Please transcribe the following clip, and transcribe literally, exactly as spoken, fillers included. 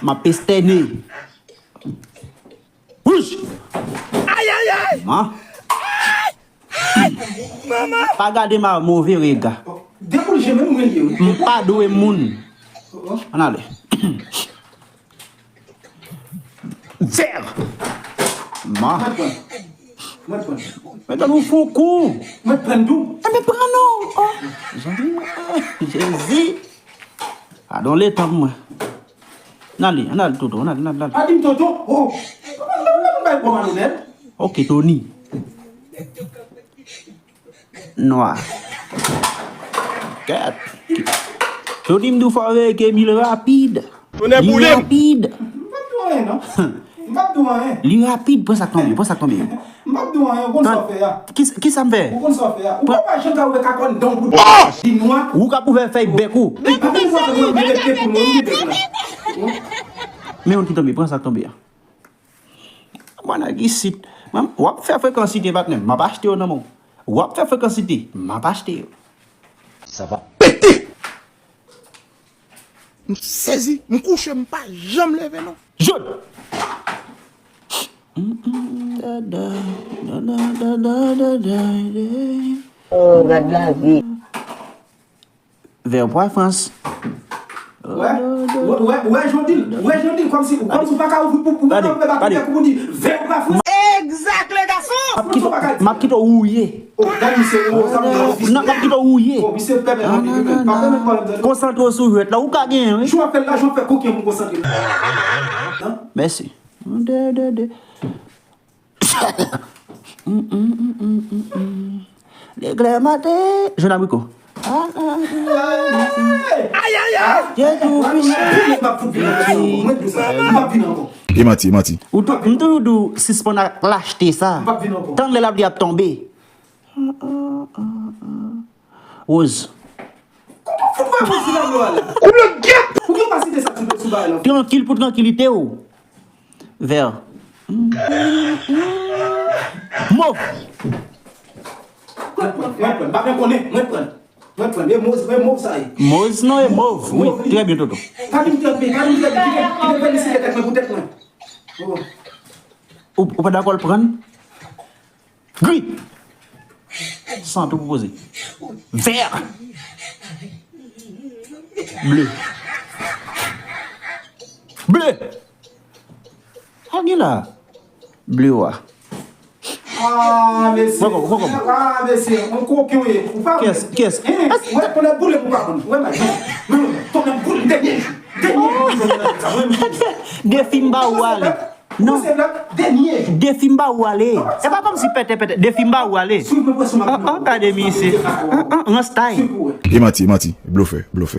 M ap estène. Wouch! Ayayay! Man. Manman! Pa gade m a move rega. Dekoule je menm mwen ye wi. M pa dwe moun. Ann ale. Zè! Ma. Mwen pran. Mwen pran. Mwen tann ou fon kou. Mwen pran tou. Enben pran non. Oh. Zanmi mwen. Jezi. Padon letan pou mwen. N ale, n ale Toto, n ale, n ale, n ale. Pa di m Toto. Oh. Mwen bay bon malonèt. Ok, Tony. Nwa. Kèt. Yo di m tou fò veye ke Mil rapid. Tonè boule m. Rapid. M p ap di w anyen non. M p ap di w anyen. Li rapid, pran sa k tonbe, pran sa k tonbe. M p ap di w anyen, ou konn sa w fè a. Ki, ki sa m fè? Ou konn sa w fè a. Ou pa wè jan ka ouvè kakòn dan w pou di nwa. Ou k ap ouvè fèy bèk ou. Apre yon fwa fè mwen rete pou mwen, m rete pou mwen. Men yon ki tonbe, pran sa k tonbe a. Mwen nèg isit. Mwen, w ap fè frekansite patnè m, m ap achte yo nan men w. W ap fè frekansite, m ap achte yo. Sa va pete! M sezi, m kouche, m pa janm leve non. Jod! Oh, gad lavi. Vè pwa Frans. Wè, wè, wè, wè, Jondil, wè, Jondil, kòmsi, kòmsi w pa ka ouvri pou, pou, pou, pou, pou, pou, pou di, vè pwa Frans. Exact, les garçons! M ap kite, m ap kite w wouye. Oh, gad misye, oh, sa m nan ofis. Non, m ap kite w wouye. Oh, misye pèmèt anpil, wi, men pa pèmèt pwoblèm, tande. Konsantre w sou jwèt la, ou ka genyen, wi. Jou ap fè l la, jou ap fè koken pou konsantre. Mèsi. De, de, de. Leklè maten, jòn abriko. Ayayay! Jezi Kris. E manti, e manti. Ou tou, m toujou di w sispann ak lachte sa. Tann lè lapli ap tonbe. Woz. Koup lòt gyèt! Trankil pou trankilite w. Vè. Mov. Mwen pran, mwen pran. M pa konn konnen, mwen pran. Mwen pran. E mov, e mov sa ye. Moz non, e mov. Wi, trè byen, Toto. Pa di m trè byen, pa di m trè byen. Kite, kite m felisite tèt mwen pou tèt mwen. Bon. Ou, ou pa dakò l pran? Gri. San tou pou poze. Vè. Ble. Ble. Sa gen la? Ble wa. Ah, mesye. Poko, poko. Ah, mesye, yon koken w ye. Ou pa... Kiyès? Kiyès? Hein, wè, konnen boule pou pa konn. Wè, mwen. Konnen boule, dènye jou. Dènye jou. Defi m ba ou ale. Non. Defi m ba ou ale. E pa kòmsi pètè pètè. Defi m ba ou ale. An, an, gade misye. An, an, rans tay. E manti, e manti. Blofè, blofè.